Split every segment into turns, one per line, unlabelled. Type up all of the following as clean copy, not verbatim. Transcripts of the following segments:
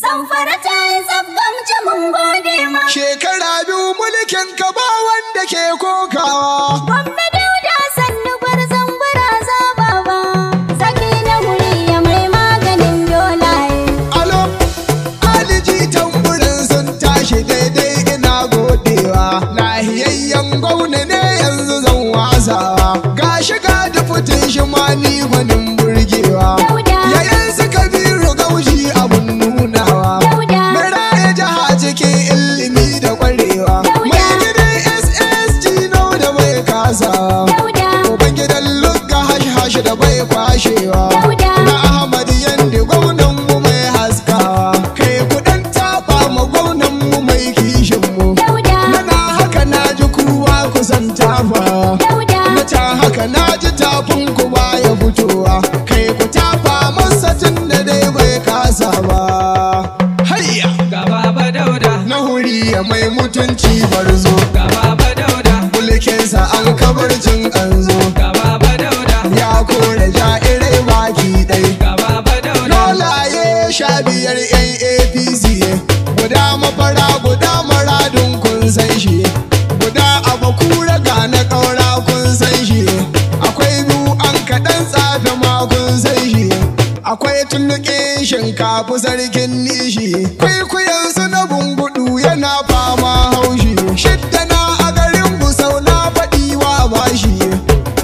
Zamfara ta yi tsaf gamji mun gode ma.
Shekara biyu mulkin ka ba wanda ke kokawa.
Gwamna Dauda sannu gwarzon gwaraza baba. Zaki na wuri ya mai maganin dolaye.
Alo, Aliji tamburin sun tashi daidai ina godewa. Lahiyayyen gwamna ne yanzu zan wasawa. Ga shiga da fitin shi ma ni gwanin burgewa.
Dauda.
Yayin su Kabiru Gaushi abun nunawa.
Dauda.
Muraya jiha cikin ilimi da kwarewa.
Dauda.
Mai gidan SSG nau da mai kasawa.
Dauda.
Ubangidan lugga hash-hash da bai kwashewa.
Dauda.
Na Ahmad Yandi gwamnan mu mai haskawa. Kai kuɗin tafa ma gwamnan mu mai kishin mu.
Dauda.
Nana haka na ji kuwa kusan tafawa.
Dauda.
Na can haka na ji tafin ku baya fitowa. Kai ku tafa masa tun da dai bai kasa ba. Hayya!
Ga Baba Dauda,
Na huriya mai mutunci barzo.
ga Baba Dauda,
Mulkinsa an kabarcin an zo.
ga Baba Dauda,
Ya kore ja'irai baki ɗai.
ga Baba Dauda,
Dolaye 15 yan APC guda mafara guda maradun kun san shi guda abu kura ga na ƙaura kun san shi akwai biyu an kaɗan tsafe ma kun san shi akwai tunnuƙin shinkafu sarkin nishi kwaikwayon su na bungudu yana fama haushi shidda na a garin Gusau na faɗi wa bashi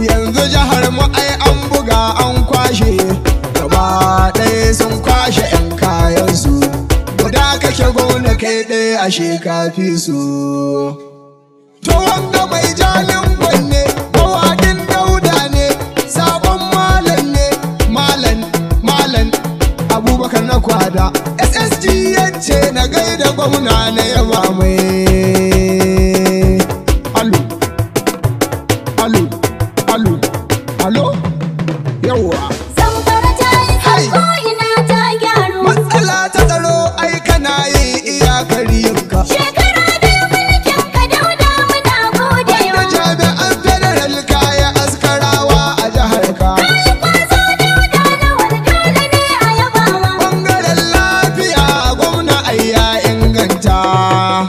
yanzu jihar mu ai an buga an kwashe gaba ɗaya sun kwashe 'yan kayansu guda kake gona kai ɗaya ashe kafi su to wanga mai jalin gwanne mawaƙin Dauda ne sabon malam ne malam malam Abubakar na kwada SSG yace na gaida gwamna na yaba mai alu alu alu alo yawwa.
Zamfara ta yi tsaf
Hai.
ko'ina ta gyaru.
Matsala ta tsaro ai kana yin iyakar yinka.
Shekara biyu mulkin ka Dauda muna godewa.
Da jami'an federal kaya askarawa a jihar ka.
Kayi kwazo Dauda lawal dole ne a yabawa.
Bangaren lafiya gwamna ai ya inganta.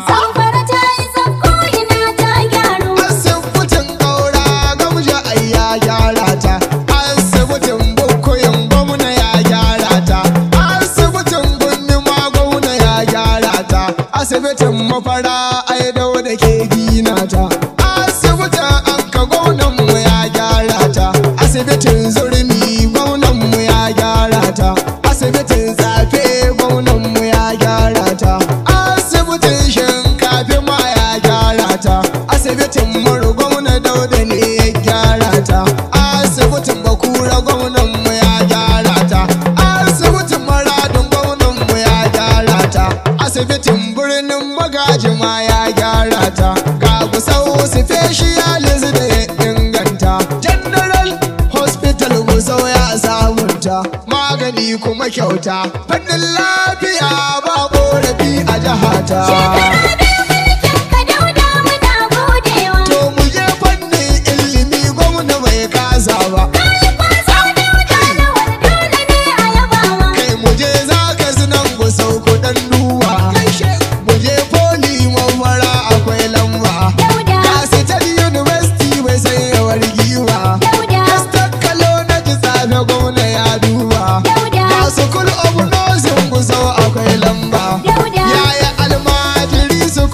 Zamfara ta yi tsaf ko'ina ta gyaru.
Asibitin ƙaura gamji ai ya gyara ta. Asibitin Bukkuyin gwamna ya gyara ta. Asibitin Gunni ma gwamna ya gyara ta. Asibitin Mafara ai Dauda ke gina ta. Asibitin Anka gwamnan mu ya gyara ta. Asibitin Zurmi gwamnan mu ya gyara ta. Asibitin Tsafe gwamnan mu ya gyara ta. Asibitin Shinkafi ma ya gyara ta. Asibitin Muru gwamna Dauda ne ya gyara ta. Asibitin Bakura gwamnan mu ya gyara ta. Asibitin Maradun gwamnan mu ya gyara ta. Asibitin birnin Magaji ma ya gyara ta. Ga Gusau specialist da ya inganta. General Hospital Gusau ya sabunta. Magani kuma kyauta. Fannin lafiya ba korafi a jihata.
Shekara biyu mulkin ka Dauda muna godewa.
To mu je fannin ilimi gwamna bai kasa ba.
Kayi kwazo Dauda lawal dole ne a yabawa.
Kai mu je za ka nan Gusau kuɗin duba. Mu je poli mafara akwai lamba.
Dauda.
Ga State University bai sanya wargi ba.
Dauda.
Kastar kalo na ji tsafe gwamna ya duba.
Dauda.
Ga School of Nursing Gusau akwai lamba.
Dauda.
Yaya almajiri su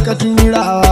suka turawa.